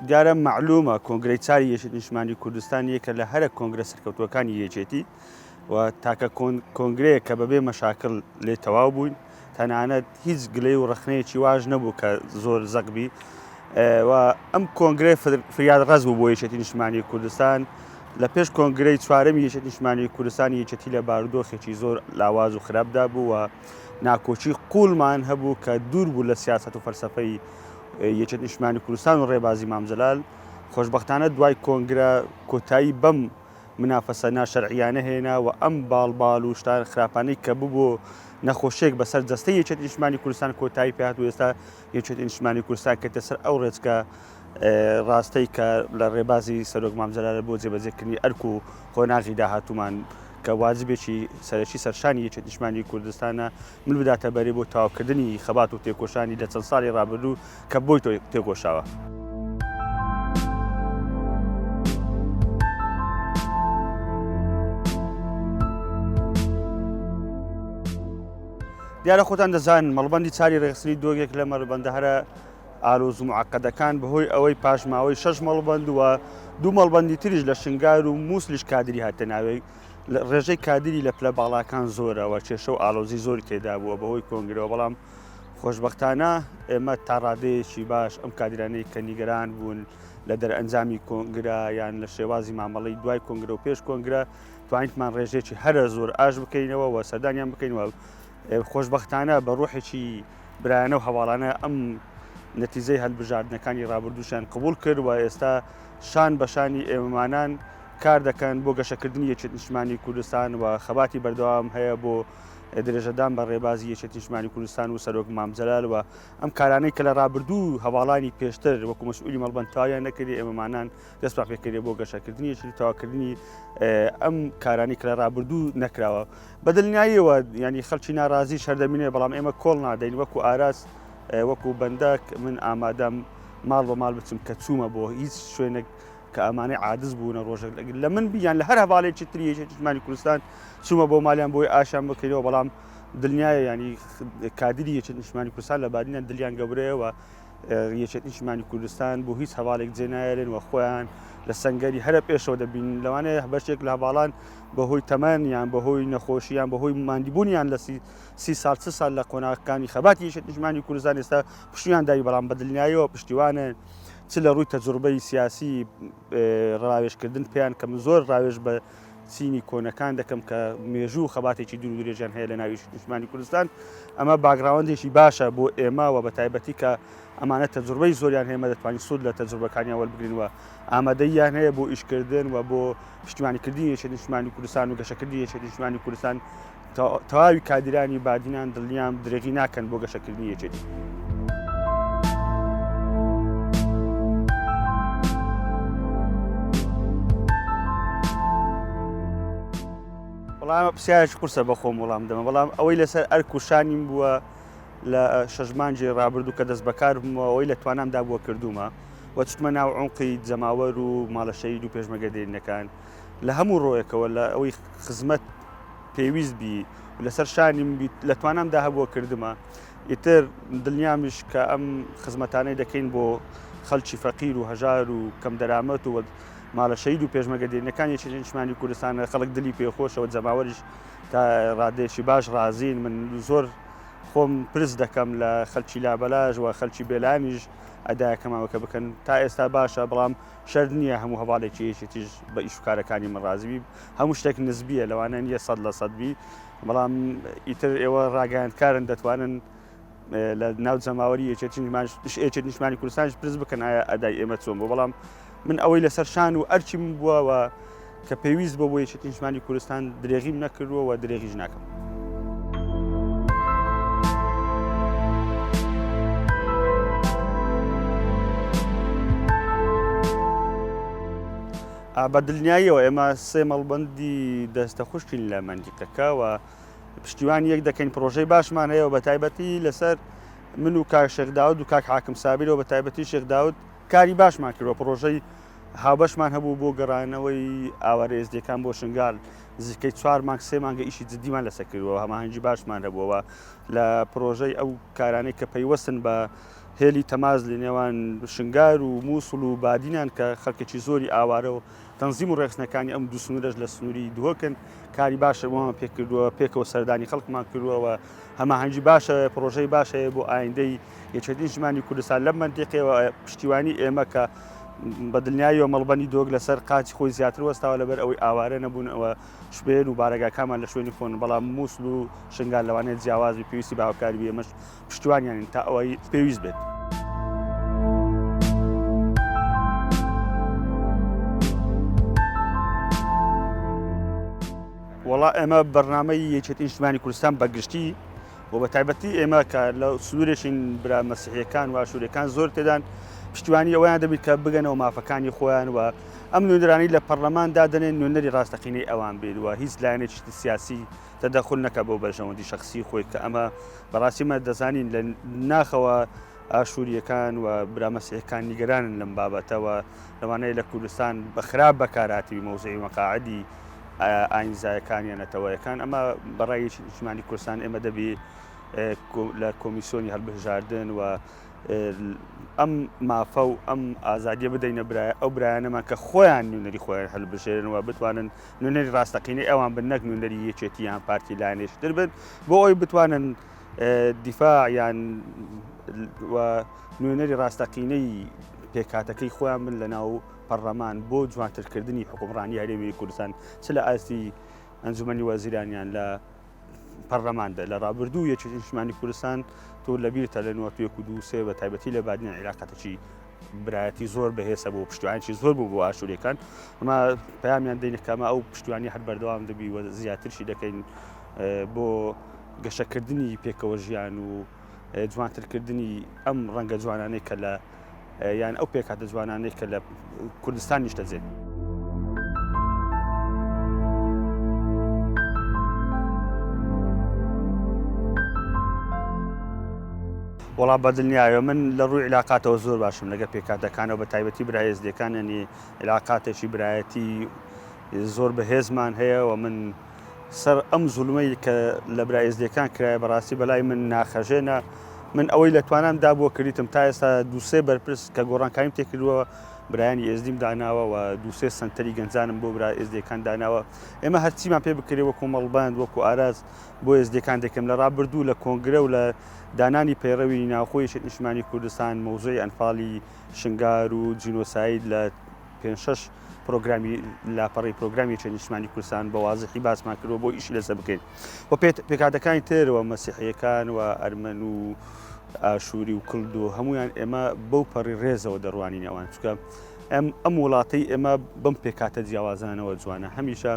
دیارە مەعلومە کۆنگرەی چاری یەکێتی نیشتمانی کوردستان یەکە لە هەرە کۆنگرە سەرکەوتووەکانی یەکێتی و تاکە کۆنگرەیە کە بەبێ مەشاکل لێ تەواو بووین تەنانەت هیچ گلەی و ڕەخنەیەکی واش نەبوو کە زۆر زەق بی و ئەم کۆنگرەی فریاد ڕەز بوو بۆ یەکێتی نیشتمانی کوردستان لە پێش کۆنگرەی چوارەمی یەکێتی نیشتمانی کوردستان یەکێتی لە بارودۆخێکی زۆر لاواز و خراپدا بوو و ناکۆکی قوڵمان هەبوو کە دوور بوو لە سیاسەت و فەلسەفەی یەکێتی نیشتمانی کوردستان و ڕێبازی مام جەلال. خۆشبەختانە دوای کۆنگرە کۆتایی بەم منافەسە ناشەرعیانە هێنا و ئەم باڵ باڵ و شتان خراپانەی کە ببوو نەخۆشیەک بەسەر جەستەی یەکێتی نیشتمانی کوردستان کۆتایی پێهات و ئێستا یەکێتی نیشتمانی کوردستان کەوتە سەر ئەو ڕێچکە ڕاستەی کە لە ڕێبازی سەرۆک مام جەلالە بۆ جێبەجێکردنی ئەرک و قۆناغی داهاتوومان کە واجبێکی سەرەکی سەرشانی یەکێتی نیشتمانی کوردستانە مل بداتە بەرێ بۆ تەواوکردنی خەبات و تێکۆشانی لە چەند ساڵی ڕابردوو کە بۆی تێکۆشاوە. دیارە خۆتان دەزانن مەڵبەندی چاری ڕێکخستنی دۆگێک لە مەڵبەندە هەرە ئالۆز و معقدەکان بەهۆی ئەوەی پاشماوەی شەش مەڵبەند و دوو مەڵبەندی تریش لە شنگار و مووسلیش کادری هاتە ناوێ ڕێژەی کادری لە پلە باڵاکان زۆرە و کێشە و ئالۆزی زۆری تێدا بووە بەهۆی کۆنگرەوە بەڵام خۆشبەختانە ئێمە تا ڕادەیەکی باش ئەم کادرانەی کە نیگەران بوون لە دەرئەنجامی کۆنگرە یان لە شێوازی مامەڵەی دوای کۆنگرە و پێش کۆنگرە توانیتمان ڕێژەیەکی هەرە زۆر ئاش بکەینەوە و سەردانیان بکەین و خۆشبەختانە بە ڕۆحێکی برایانە و هەواڵانە ئەم نەتیجەی هەلبژاردنەکانی ڕابردووشیان قبول کرد و ئێستا شان بە شانی ئێمەمانان کار دەکەن بۆ گەشەکردنی یەکێتی نیشتمانی کوردستان و خەباتی بەردەوام هەیە بۆ درێژەدان بە ڕێبازی یەکێتی نیشتمانی کوردستان و سەرۆک مام جەلال و ئەم کارانەی کە لە ڕابردوو هەواڵانی پێشتر وەکو مەسئولی مەڵبەند تەواویان نەکردی ئێمەمانان دەستمان پێکردی بۆ گەشەکردنی یەکێتی تەواوکردنی ئەم کارانی کە لە ڕابردوو نەکراوە بە دڵنیاییەوە ینی خەڵکی ناڕازی شەردەمینێ بەڵام ئێمە کۆڵ نادەین وەکو ئاراس وەکو بەندەک من ئامادەم ماڵ بە ماڵ بچم کە چوومە بۆ هیچ شوێنێک کە ئەمانەی عادز بوونە ڕۆژێک لە من بیان لە هەر هەواڵێکی تری یەکێتی نیشتمانی کوردستان چوومە بۆ مالیان بۆی ئاشان بکەینەوە بەڵام دڵنیایە ینی کادری یەکێتی نیشتمانی کوردستان لە بادینان دلیان گەورەیە و یەکێتی نیشتمانی کوردستان بۆ هیچ هەواڵێک جێنایەرێن و خۆیان لە سەنگەری هەرە پێشەوە دەبین لەوانەیە بەشێک لە هەواڵان بەهۆی تەمەن یان بەهۆی نەخۆشیان بەهۆی ماندیبوونیان لە سی ساڵ چ ساڵ لە قۆناغەکانی خەباتی یەکێتی نیشتمانی کوردستان ئێستا پشتیان دای بەڵام بە دڵنیاییەوە پشتیوانە چ لە ڕووی تەجروبەی سیاسی ڕاوێژکردن پێیان کە من زۆر ڕاوێژ بە چینی کۆنەکان دەکەم کە مێژوو و خەباتێکی دوور و درێژیان هەیە لە ناوی نیشتمانی کوردستان ئەمە background ێکی باشە بۆ ئێمە و بە تایبەتی کە ئەمانە تەجروبەی زۆریان هەیە ئێمە دەتوانین سوود لە تەجروبەکانیان وەربگرین و ئامادەییان هەیە بۆ ئیشکردن و بۆ پشتیوانیکردنی یەکێتی نیشتمانی کوردستان و گەشەکردنی یەکێتی نیشتمانی کوردستان تەواوی کادیرانی بادینان دڵنیام درێغی ناکەن بۆ گەشەکردنی یەکێتی. وەڵام پرسیارێکی قورسە بە خۆم وەڵام دەمە بەڵام ئەوەی لەسەر ئەرک و شانیم بووە لە شەش مانگی ڕابردوو کە دەست بەکار بوومەوە ئەوەی لە توانامدا بووە کردوومە و چوومە ناو عومقی جەماوەر و ماڵە شەهید و پێشمەرگە دێرینەکان لە هەموو ڕۆیەکەوە لە ئەوەی خزمەت پێویست بی و لەسەر شانی من بیت لە توانامدا هەبووە کردمە ئیتر دڵنیامیش کە ئەم خزمەتانەی دەکەین بۆ خەڵکی فەقیر و هەژار و کەم دەرامەت و ماڵە شەهید و پێشمەرگە دێرینەکان یەکێتی نیشتمانی کوردستانە خەڵک دلی پێخۆشەوە جەماوەریش تا ڕادەیەکی باش ڕازین من زۆر خۆم پرس دەکەم لە خەلکی لابەلاش و خەلکی بێلانیش ئەدایەکەماوەکە بکەن تا ئێستا باشە بەڵام شەرت نییە هەموو هەواڵێکی یەکێتیش بە ئیش و کارەکانی من ڕازی بی هەموو شتێک نسبیە لەوانە نییە 100% بی بەڵام ئیتر ئێوە ڕاگەیاندکارن دەتوانن لە ناو جەماوەری یەکێتی یەکێتی نیشتمانی کوردستانیش پرس بکەن ئایا ئەدای ئێمە چۆن بوو بەڵام من ئەوەی لەسەر شان و ئەرکی من بووە و کە پێویست بۆ بۆ یەکێتی نیشتمانی کوردستان درێغیم نەکردووە و درێغیش ناکەم. بە دڵنیاییەوە ئێمە سێ مەڵبەندی دەستە خوشکین لە مەندیقەکە و پشتیوانی یەک دەکەین پرۆژەی باشمان هەیە و بە تایبەتی لەسەر من و کاک شێخ داود و کاک حاکم سابیرەوە بە تایبەتی شێخ داود کاری باشمان کردوە پرۆژەی هاوبەشمان هەبوو بۆ گەڕانەوەی ئاوارە ئێزدیەکان بۆ شنگال نزیکەی چوار مانگ سێ مانگە ئیشی جدیمان لەسەر کردووە هەماهەنگی باشمان هەبووەوە لە پرۆژەی ئەو کارانەی کە پەیوەستن بە هێلی تەماس لە نێوان شنگار و مووسڵ و بادینان کە خەڵکێکی زۆری ئاوارە و تەنزیم و ڕێکخستنەکانی ئەم دوو سنوورەش لە سنووری دهۆکن کاری باشە بۆمان پێکردووە پێکەوە سەردانی خەڵکمان کردووە و هەماهەنگی باشە پرۆژەی باش هەیە بۆ ئایندەی یەکێتی نیشتمانی کوردستان لەم مەنتیقەوە پشتیوانی ئێمە کە بە دڵنیاییەوە مەڵبەندی دۆک لەسەر قاچی خۆی زیاتر وەستاوە لەبەر ئەوەی ئاوارە نەبوون ئەوە شوێن و بارەگاکانمان لە شوێنی خۆن بەڵام مووسڵ و شنگال لەوانەیە جیاواز بی پێویستی بە هاوکاری بی ئێمەش پشتیوانیانین تا ئەوەی پێویست بێت. وەڵا ئێمە بەرنامەی یەکێتی نیشتمانی کوردستان بە گشتی و بە تایبەتی ئێمە کە لە سنوورێکین برا مەسیحیەکان و ئاشووریەکان زۆر تێدان پشتیوانی ئەویان دەبیت کە بگەنەوە مافەکانی خۆیان و ئەم نوێنەرانی لە پەرلەمان دادەنێن نوێنەری ڕاستەقینەی ئەوان بێت و هیچ لایەنێکی سیاسی تەدەخول نەکا بۆ بەرژەوەندی شەخسی خۆی کە ئەمە بەڕاستی مە دەزانین لە ناخەوە ئاشووریەکان و برا مەسیحەکان نیگەرانن لەم بابەتەوە لەوانەیە لە کوردستان بە خراپ بەکارهاتبی مەوزعی مەقاعدی ئاینزایەکان یا نەتەوەیەکان ئەمە بەڕای یەکێتی نیشتمانی کوردستان ئێمە دەبی لە کۆمیسیۆنی هەڵبژاردن و ئەم مافە و ئەم ئازادیە بدەینە برای ئەو برایانەمان کە خۆیان نوێنەری خۆیان هەلبژێرن و بتوانن نوێنەری ڕاستەقینەی ئەوان بن نەک نوێنەری یەکێتی یان پارتی لایەنێکی تر بن بۆ ئەوەی بتوانن دیفاع یان و نوێنەری ڕاستەقینەی پێکهاتەکەی خۆیان بن لە ناو پەڕلەمان بۆ جوانترکردنی حکومڕانی هەرێمی کوردستان چ لە ئاستی ئەنجومەنی وەزیران یان لە پەرلەماندا لە ڕابردوو یەکێتی نیشتمانی کوردستان تۆ لەبیرتە لە 91 و دوو سێ بە تایبەتی لە بادینان عیلاقەتێکی برایەتی زۆر بەهێزە بۆ پشتیوانێکی زۆر بوو بۆ ئاشووریەکان ئەمە پەیامیان دەینە کەمە ئەو پشتیوانی هەر بەردەوام دەبی و زیاترشی دەکەین بۆ گەشەکردنی پێکەوە ژیان و جوانترکردنی ئەم ڕەنگە جوانانەی کە لە یان ئەو پێکهاتە جوانانەی کە لە کوردستان نیشتەجێن. وەڵا بە دڵنیایەوە من لە ڕووی عیلاقاتەوە زۆر باشم لەگە پێکهاتەکانەوە بە تایبەتی برا ئێزدیەکان یانی عیلاقاتێکی برایەتی زۆر بەهێزمان هەیە و من سەر ئەم زوڵمەی کە لە برا ئێزدیەکان کرایە بەڕاستی بەلای من ناخەژێنە من ئەوەی لە توانام دابووە کردیتم تا ئێستا دووسێ بەرپرس کە گۆڕانکاریم تێکردووە برایانی ئێزدیم داناوە و دووسێ سەنتەری گەنجانم بۆ برا ئێزدیەکان داناوە ئێمە هەرچیمان پێ بکرێ وەکو مەڵبەند وەکو ئاراز بۆ ئێزدیەکان دەکەم لە ڕابردوو لە کۆنگرە و لە دانانی پەیڕەوی ناوخۆی یەکێتی نیشتمانی کوردستان مەوزوعی ئەنفالی شنگار و جینۆساید لە پێنج شەش پرۆگرامی لاپەڕی پرۆگرامی یەکێتی نیشتمانی کوردستان بە وازحی باسمان کردووە بۆ ئیشی لەسەر بکەین و پێکهاتەکانی تر و مەسیحیەکان و ئەرمەن و ئاشووری و کلد و هەمویان ئێمە بەو پەڕی ڕێزەوە دەڕوانین ئەوان چکە ئەم ئەم وڵاتەی ئێمە بەم پێکاتە جیاوازانەوە جوانە هەمیشە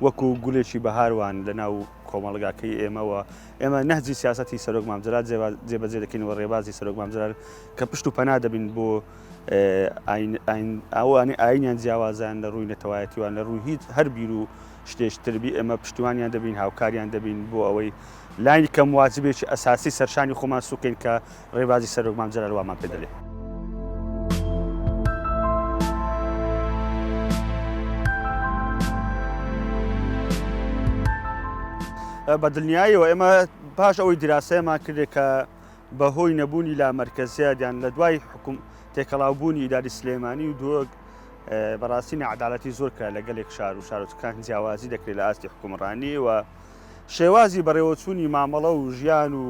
وەکو گولێکی بەهاروان لە ناو کۆمەڵگاکەی ئێمەوە ئێمە نەهجی سیاستی سەرۆک مامجلال جێبەجێ دەکەین و ڕێبازی سەرۆک مامجلال کە پشت و پەنا دەبین بۆ ئەوانەی ئاینیان جیاوازیان لە ڕووی نەتەوایەتیوان لە ڕووی هیچ هەر بیر و شتێشتربی ئێمە پشتیوانیان دەبین هاوکاریان دەبین بۆ ئەوەی لانی کەم واجبێکی ئەساسی سەرشانی خۆمان سوکەین کە ڕێبازی سەرۆک مام جەلال وامان پێ دەلێ. بە دڵنیاییەوە ئێمە پاش ئەوەی دیراسەیەمان کردێت کە بەهۆی نەبوونی لامەرکەزیەت یان لە دوای حکوم تێکەڵاوبوونی ئیداری سلێمانی و دهۆک بەڕاستی نەعەدالەتی زۆر کرا لە گەلێک شار و شارۆچکان جیاوازی دەکرێت لە ئاستی حکومڕانی و شێوازی بەڕێوەچوونی مامەڵە و ژیان و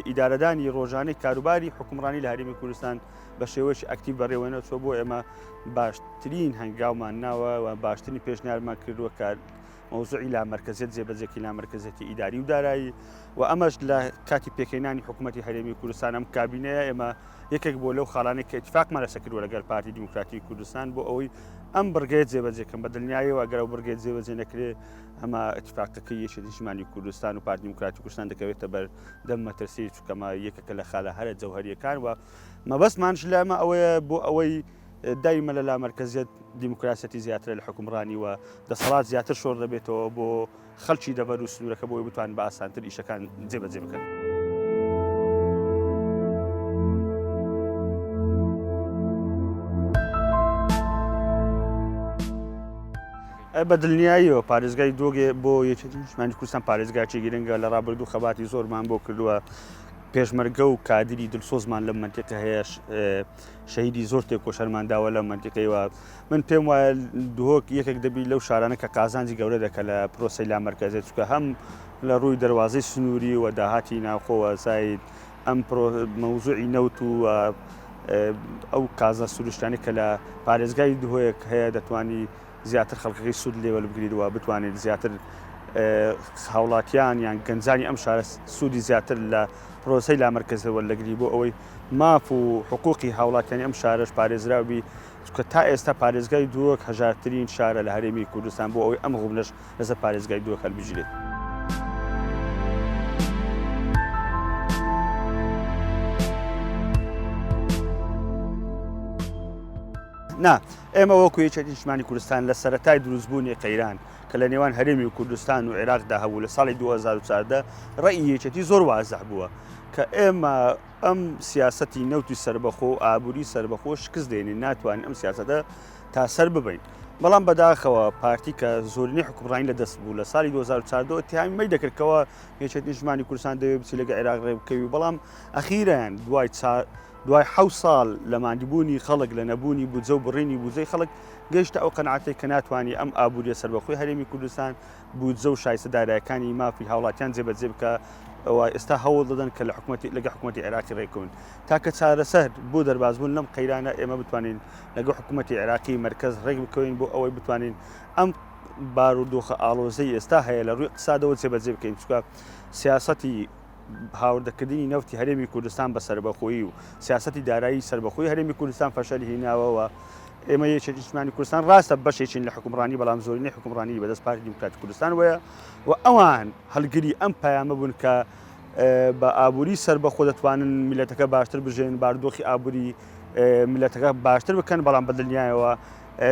ئیدارەدانی ڕۆژانەی کاروباری حکومڕانی لە هەرێمی کوردستان بە شێوەیەکی ئەکتیڤ بەڕێوەنەچووە بۆ ئێمە باشترین هەنگاومان ناوە و باشترین پێشنیارمان کردووە کە مەوزوعی لامەرکەزیەت جێبەجێکی لامەرکەزیەتی ئیداری و دارایی و ئەمەش لە کاتی پێکهێنانی حکوومەتی هەرێمی کوردستان ئەم کابینەیە ئێمە یەکێک بۆ لەو خاڵانەی کە ئیتفاقمان لەسەر کردووە لەگەڵ پارتی دیموکراتی کوردستان بۆ ئەوەی ئەم بڕگەیە جێبەجێکەم بە دڵنیاییەوە ئەگەر ئەو بڕگەیە جێبەجێ نەکرێ ئەمە ئیتفاقەکەی یەکێتی نیشتمانی کوردستان و پارتی دیموکراتی کوردستان دەکەوێتە بەر دەم مەترسی چونکە ئەمە یەکێکە لە خالە هەرە جەوهەریەکان و مەبەستمانش لەمە ئەوەیە بۆ ئەوەی دایمە لە لامەرکەزیەت دیموکراسیەتی زیاترە لە حوکمڕانی و دەسەڵات زیاتر شۆڕ دەبێتەوە بۆ خەڵکی دەڤەر و سنوورەکە بۆی بتوان بە ئاسانتر ئیشەکان جێبەجێ بکەن. بە دڵنیاییەوە پارێزگای دۆگێ بۆ یەکێتی نیشتمانی کوردستان پارێزگاکی گرنگە لە ڕابردوو خەباتی زۆرمان بۆ کردووە. پێشمەرگە و کادری دلسۆزمان لەم مەنتیقە هەیە، شەهیدی زۆر تێکۆشەرمان داوە لەم مەنتیقەیەوە. من پێم وایە دهۆک یەکێک دەبی لەو شارانە کە قازانجی گەورە دەکە لە پرۆسەی لامەرکەزیەت، چونکە هەم لە ڕووی دەروازەی سنووری و داهاتی ناوخۆوە زاید ئەم مەوزوعی نەوت و ئەو کازە سروشتانەی کە لە پارێزگای دهۆک هەیە دەتوانی زیاتر خەڵکەکەی سوود لێ وەربگریت و بتوانێت زیاتر هاوڵاتیان یان گەنجانی ئەم شارە سوودی زیاتر لە پرۆسەی لامەرکەزی وەردەگری بۆ ئەوەی ماف و حقوقی هاوڵاتیانی ئەم شارەش پارێزراو بی، چونکە تا ئێستا پارێزگای دهۆک هەژارترین شارە لە هەرێمی کوردستان بۆ ئەوەی ئەم غوبنەش لەسەر پارێزگای دهۆک هەلبگیرێت. نا، ئێمە وەکو یەکێتی نیشتمانی کوردستان لە سەرەتای دروستبوونی قەیران کە لە نێوان هەرێمی کوردستان و عێراقدا هەبوو لە ساڵی 2014 ڕەئی یەکێتی زۆر وازح بووە کە ئێمە ئەم سیاسەتی نەوتی سەربەخۆ و ئابووری سەربەخۆ شکست دێنین، ناتوانین ئەم سیاسەتە تا سەر ببەین. بەڵام بەداخەوە پارتی کە زۆرینەی حوکمڕانی لە دەست بوو لە ساڵی 2014 اتهامی مەی دەکرد کەوا یەکێتی نیشتمانی کوردستان دەوێت بچی لەگە عێراق ڕێ بکەوی، بەڵام ئەخیرەن دوای دوای حەوت ساڵ لە ماندیبوونی خەڵک لە نەبوونی بودجە و بڕینی بودجەی خەڵک گەیشتە ئەو قەناعەتەی کە ناتوانی ئەم ئابووریە سەربەخۆی هەرێمی کوردستان بودجە و شایستە دارایەکانی مافی هاوڵاتیان جێبەجێ بکا و ئێستا هەوڵ دەدەن کە لە حکومەتی لەگە حکومەتی عێراقی ڕێککەون تاکە چارەسەر بۆ دەربازبوون لەم قەیرانە ئێمە بتوانین لەگە حکومەتی عێراقی مەرکەز ڕێک بکەوین بۆ ئەوەی بتوانین ئەم بارودۆخە ئاڵۆزەی ئێستا هەیە لە ڕووی اقتصادەوە جێبەجێ بکەین چونکە سیاسەتی هاوردەکردنی نەوتی هەرێمی کوردستان بە سەربەخۆیی و سیاسەتی دارایی سەربەخۆی هەرێمی کوردستان فەشەلی هیناوە و ئێمە یەکێتی نیشتمانی کوردستان ڕاستە بەشێکین لە حکومڕانی بەڵام زۆرینەی حکومڕانی بەدەست پارتی دیموکراتی کوردستان وەیە و ئەوان هەڵگری ئەم پەیامە بوون کە بە ئابووری سەربەخۆ دەتوانن میلەتەکە باشتر بژێن باردۆخی ئابووری میلەتەکە باشتر بکەن بەڵام بە دڵنیایەوە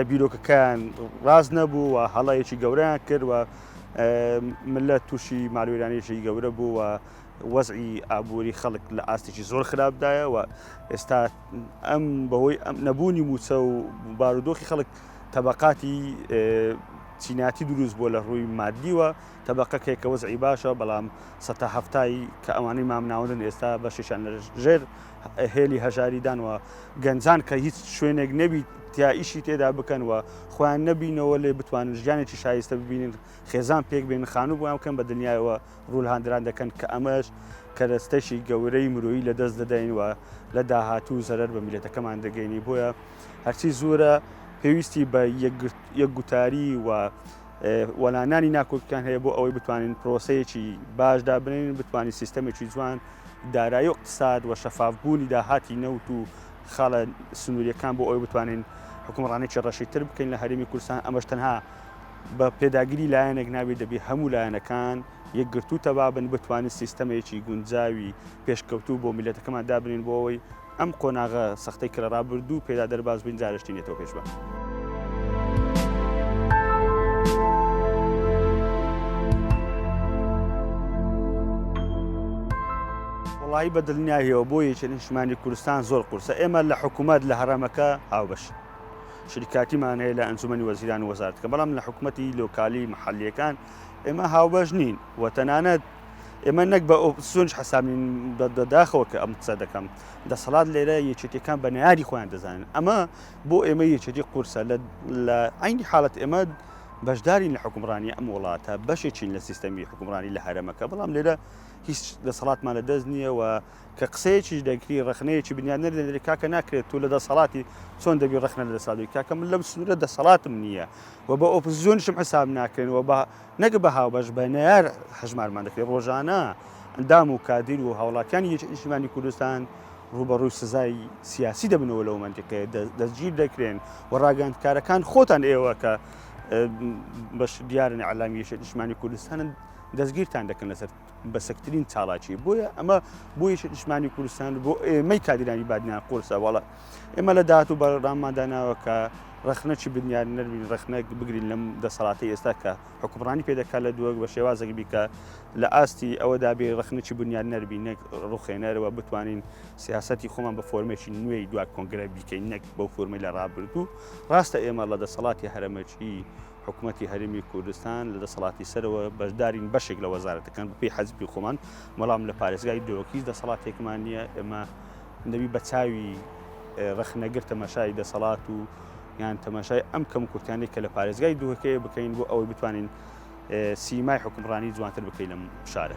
بیرۆکەکەیان ڕاست نەبوو و هەڵەیەکی گەورەیان کرد و ملت تووشی مالوێرانیەکی گەورە بوو و وەزعی ئابووری خەڵک لە ئاستێکی زۆر خراپدایە و ئێستا ئەم بەهۆی ئەم نەبوونی موچە و بارودۆخی خەڵک تەبقاتی چیناتی دروست بووە لە ڕووی مادیوە تەبقەکێک کە وەزعی باشە بەڵام سەتا هەفتای کە ئەوانەی مامناوەندن ئێستا بەشێکیان لە ژێر هێلی هەژاریدان و گەنجان کە هیچ شوێنێک نەبی تیا ئیشی تێدا بکەن و خۆیان نەبینەوە لێ بتوانن ژیانێکی شایستە ببینن خێزان پێک بێن خانوو بۆیان بکەن بە دنیایەوە ڕوو لە هاندران دەکەن کە ئەمەش کەرەستەشی گەورەی مرۆیی لە دەست دەدەین و لە داهاتوو زەرەر بە میلەتەکەمان دەگەینی بۆیە هەرچی زۆرە پێویستی بە یەکگوتاری و وەلانانی ناکۆکیان هەیە بۆ ئەوەی بتوانین پرۆسەیەکی باش دابنێین بتوانین سیستەمێکی جوان دارایی و اقتصاد و شەفاف بوونی داهاتی نەوت و خاڵە سنووریەکان بۆ ئەوەی بتوانین حکومڕانێکی ڕەشیتر بکەین لە هەرێمی کوردستان ئەمەش تەنها بە پێداگری لایەنێک نابێت دەبی هەموو لایەنەکان یەکگرتوو تەبابن بتوانین سیستەمێکی گونجاوی پێشکەوتوو بۆ میلەتەکەمان دابنین بۆ ئەوەی ئەم قۆناغە سەختەی کە لە ڕابردوو پێدا دەرباز بووین جارێکی نێتەوە پێش بە. وەڵایی بە دڵنیاییەوە بۆ یەکێتی نیشتمانی کوردستان زۆر قورسە ئێمە لە حکوومەت لە هەرەمەکە هاوبەشین شریکاتیمان هەیە لە ئەنجومەنی وەزیران و وەزارەتەکە بەڵام لە حکوومەتی لۆکالی محەلیەکان ئێمە هاوبەش نین و تەنانەت ئێمە نەک بە ئۆپۆزسیۆنیش حەساب نین، بەداخەوە کە ئەم قسە دەکەم، دەسەڵات لێرە یەکێتیەکان بە نەیاری خۆیان دەزانن، ئەمە بۆ ئێمە یەکێتی قورسە، لە عەینی حاڵەت ئێمە بەشدارین لە حوکمڕانی ئەم وڵاتە، بەشێکین لە سیستەمی حوکمڕانی لە هەرێمەکە، بەڵام لێرە هیچ دەسەڵاتمان لە دەست نییە و کە قسەیەکیش دەکری ڕەخنەیەکی بنیادنەر دەدرێت کاکە ناکرێت تۆ لە دەسەڵاتی چۆن دەبی ڕەخنە لە دەسەڵات بگری، کاکە من لەم سنوورە دەسەڵاتم نییە و بە ئۆپۆزسیۆنیشم حساب ناکرێن و بە نەک بە هاوبەش بە نەیار هەژمارمان دەکرێت، ڕۆژانە ئەندام و کادیر و هاوڵاتیانی یەکێتی نیشتیمانی کوردستان ڕووبەڕووی سزای سیاسی دەبنەوە لەو مەنتیقەیە دەستگیر دەکرێن و ڕاگەیاندکارەکان خۆتان ئێوە کە بەش دیارن ئیعلامی یەکێتی نیشتیمانی کوردستانن دەستگیرتان دەکەن لەسەر بەسەکترین چالاکی بۆیە ئەمە بۆ یەکێتی نیشتیمانی کوردستان بۆ ئێمەی کادیرانی بادینان قورسە وەڵا ئێمە لە داهاتوو بەرنامەمان داناوە کە ڕەخنەکی بنیادنەر بین، ڕەخنە بگرین لەم دەسەڵاتەی ئێستا کە حوکمڕانی پێ دەکات لە دووەک بە شێوازێک بی کە لە ئاستی ئەوەدا بێ ڕەخنەکی بنیادنەر بین نەک ڕوخێنەر و بتوانین سیاسەتی خۆمان بە فۆرمێکی نوێی دوا کۆنگرە بیکەین نەک بەو فۆرمەی لە ڕابردوو. ڕاستە ئێمە لە دەسەڵاتی هەرەمەکی حکومەتی هەرێمی کوردستان لە دەسەڵاتی سەرەوە بەشدارین بەشێک لە وەزارەتەکان بەپێی حەزبی خۆمان، بەڵام لە پارێزگای دهۆک هیچ دەسەڵاتێکمان نییە. ئێمە دەبی بە چاوی ڕەخنەگر تەماشای دەسەڵات و یان تەماشای ئەم کەموکورتیانەی کە لە پارێزگای دهۆکەیە بکەین بۆ ئەوەی بتوانین سیمای حوکمڕانی جوانتر بکەین لەم شارە.